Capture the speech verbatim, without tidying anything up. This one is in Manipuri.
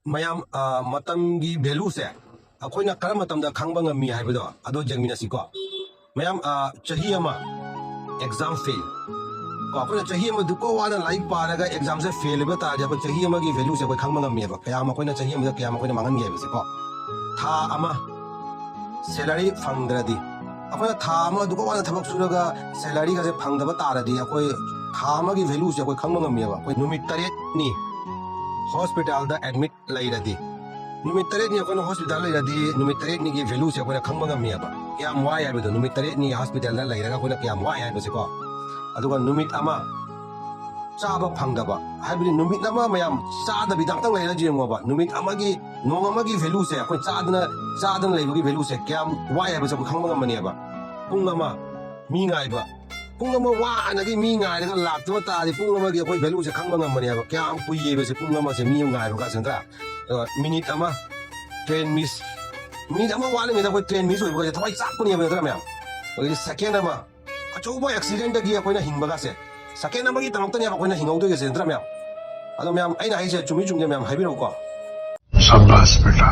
ꯃꯌꯥꯝ, ꯑ, ꯃꯇꯝꯒꯤ value ꯁꯦ ꯑꯩꯈꯣꯏꯅ ꯀꯔꯝꯕ ꯃꯇꯝꯗ ꯈꯪꯕ ꯉꯝꯃꯤ ꯍꯥꯏꯕꯗꯣ ꯑꯗꯣ ꯌꯦꯡꯃꯤꯟꯅꯁꯤꯀꯣ꯫ ꯃꯌꯥꯝ, ꯑ, ꯆꯍꯤ ꯑꯃ exam fail ꯀꯣ, ꯑꯩꯈꯣꯏꯅ ꯆꯍꯤ ꯑꯃ ꯗꯨꯀꯣ ꯋꯥꯅ ꯂꯥꯏꯔꯤꯛ ꯄꯥꯔꯒ exam ꯁꯦ fail ꯑꯣꯏꯕ ꯇꯥꯔꯗꯤ ꯑꯩꯈꯣꯏ ꯆꯍꯤ ꯑꯃꯒꯤ value ꯁꯦ ꯑꯩꯈꯣꯏ ꯈꯪꯕ ꯉꯝꯃꯦꯕ, ꯀꯌꯥꯝ ꯑꯩꯈꯣꯏꯅ ꯆꯍꯤ ꯑꯃꯗ ꯀꯌꯥꯝ ꯑꯩꯈꯣꯏꯅ ꯃꯥꯡꯍꯟꯒꯦ ꯍꯥꯏꯕꯁꯦꯀꯣ꯫ ꯊꯥ ꯑꯃ salary ꯐꯪꯗ꯭ꯔꯗꯤ, ꯑꯩꯈꯣꯏꯅ ꯊꯥ ꯑꯃ ꯗꯨꯀꯣ ꯋꯥꯅ ꯊꯕꯛ ꯁꯨꯔꯒ salary ꯒꯁꯦ ꯐꯪꯗꯕ ꯇꯥꯔꯗꯤ ꯑꯩꯈꯣꯏ ꯊꯥ ꯑꯃꯒꯤ value ꯁꯦ ꯑꯩꯈꯣꯏ ꯈꯪꯕ ꯉꯝꯃꯦꯕ꯫ ꯑꯩꯈꯣꯏ ꯅꯨꯃꯤꯠ ꯇꯔꯦꯠꯅꯤ hospital ꯗ admit ꯂꯩꯔꯗꯤ, ꯅꯨꯃꯤꯠ ꯇꯔꯦꯠꯅꯤ ꯑꯩꯈꯣꯏꯅ hospital ꯂꯩꯔꯗꯤ ꯅꯨꯃꯤꯠ ꯇꯔꯦꯠꯅꯤꯒꯤ value ꯁꯦ ꯑꯩꯈꯣꯏꯅ ꯈꯪꯕ ꯉꯝꯃꯦꯕ, ꯀꯌꯥꯝ ꯋꯥꯏ ꯍꯥꯏꯕꯗꯣ, ꯅꯨꯃꯤꯠ ꯇꯔꯦꯠꯅꯤ hospital ꯗ ꯂꯩꯔꯒ ꯑꯩꯈꯣꯏꯅ ꯀꯌꯥꯝ ꯋꯥꯏ ꯍꯥꯏꯕꯁꯦꯀꯣ꯫ ꯑꯗꯨꯒ ꯅꯨꯃꯤꯠ ꯑꯃ ꯆꯥꯕ ꯐꯪꯗꯕ, ꯍꯥꯏꯕꯗꯤ ꯅꯨꯃꯤꯠ ꯑꯃ ꯃꯌꯥꯝ ꯆꯥꯗꯕꯤꯗ ꯑꯝꯇꯪ ꯂꯩꯔ ꯌꯦꯡꯉꯣꯕ, ꯅꯨꯃꯤꯠ ꯑꯃꯒꯤ, ꯅꯣꯡ ꯑꯃꯒꯤ value ꯁꯦ, ꯑꯩꯈꯣꯏ ꯆꯥꯗꯅ, ꯆꯥꯗꯅ ꯂꯩꯕꯒꯤ value ꯁꯦ ꯀꯌꯥꯝ ꯋꯥꯏ ꯍꯥꯏꯕꯁꯦ ꯑꯩꯈꯣꯏ ꯈꯪꯕ ꯉꯝꯃꯅꯦꯕ꯫ ꯄꯨꯡ ꯑꯃ ꯃꯤ ꯉꯥꯏꯕ, ꯄꯨꯡ ꯑꯃ ꯋꯥꯅꯒꯤ ꯃꯤ ꯉꯥꯏꯔꯒ ꯂꯥꯛꯇꯕ ꯇꯥꯔꯗꯤ ꯄꯨꯡ ꯑꯃꯒꯤ ꯑꯩꯈꯣꯏ value ꯁꯦ ꯈꯪꯕ ꯉꯝꯃꯅꯦꯕ, ꯀꯌꯥꯝ ꯀꯨꯏꯌꯦꯕꯁꯦ ꯄꯨꯡ ꯑꯃꯁꯦ ꯃꯤ ꯑꯃ ꯉꯥꯏꯕ ꯀꯥꯟꯁꯤ, ꯅꯠꯇ꯭ꯔꯥ? ꯑꯗꯨꯒ ꯃꯤꯅꯤꯠ ꯑꯃ train miss, ꯃꯤꯅꯤꯠ ꯑꯃ ꯋꯥꯠꯂꯤꯉꯩꯗ ꯑꯩꯈꯣꯏ train miss ꯑꯣꯏꯕꯒꯁꯦ ꯊꯋꯥꯏ ꯆꯥꯛꯄꯅꯦꯕ, ꯅꯠꯇ꯭ꯔꯥ ꯃꯌꯥꯝ? ꯑꯗꯒꯤ second ꯑꯃ ꯑꯆꯧꯕ accident ꯇꯒꯤ ꯑꯩꯈꯣꯏꯅ ꯍꯤꯡꯕꯒꯁꯦ, second ꯑꯃꯒꯤꯗꯃꯛꯇꯅꯦꯕ ꯑꯩꯈꯣꯏꯅ ꯍꯤꯡꯍꯧꯗꯣꯏꯒꯁꯦ, ꯅꯠꯇ꯭ꯔꯥ ꯃꯌꯥꯝ? ꯑꯗꯣ ꯃꯌꯥꯝ, ꯑꯩꯅ ꯍꯥꯏꯁꯦ ꯆꯨꯝꯃꯤ ꯆꯨꯝꯗꯦ ꯃꯌꯥꯝ ꯍꯥꯏꯕꯤꯔꯛꯎꯀꯣ꯫ ꯁꯕꯥꯁ ꯕꯦꯇꯥ꯫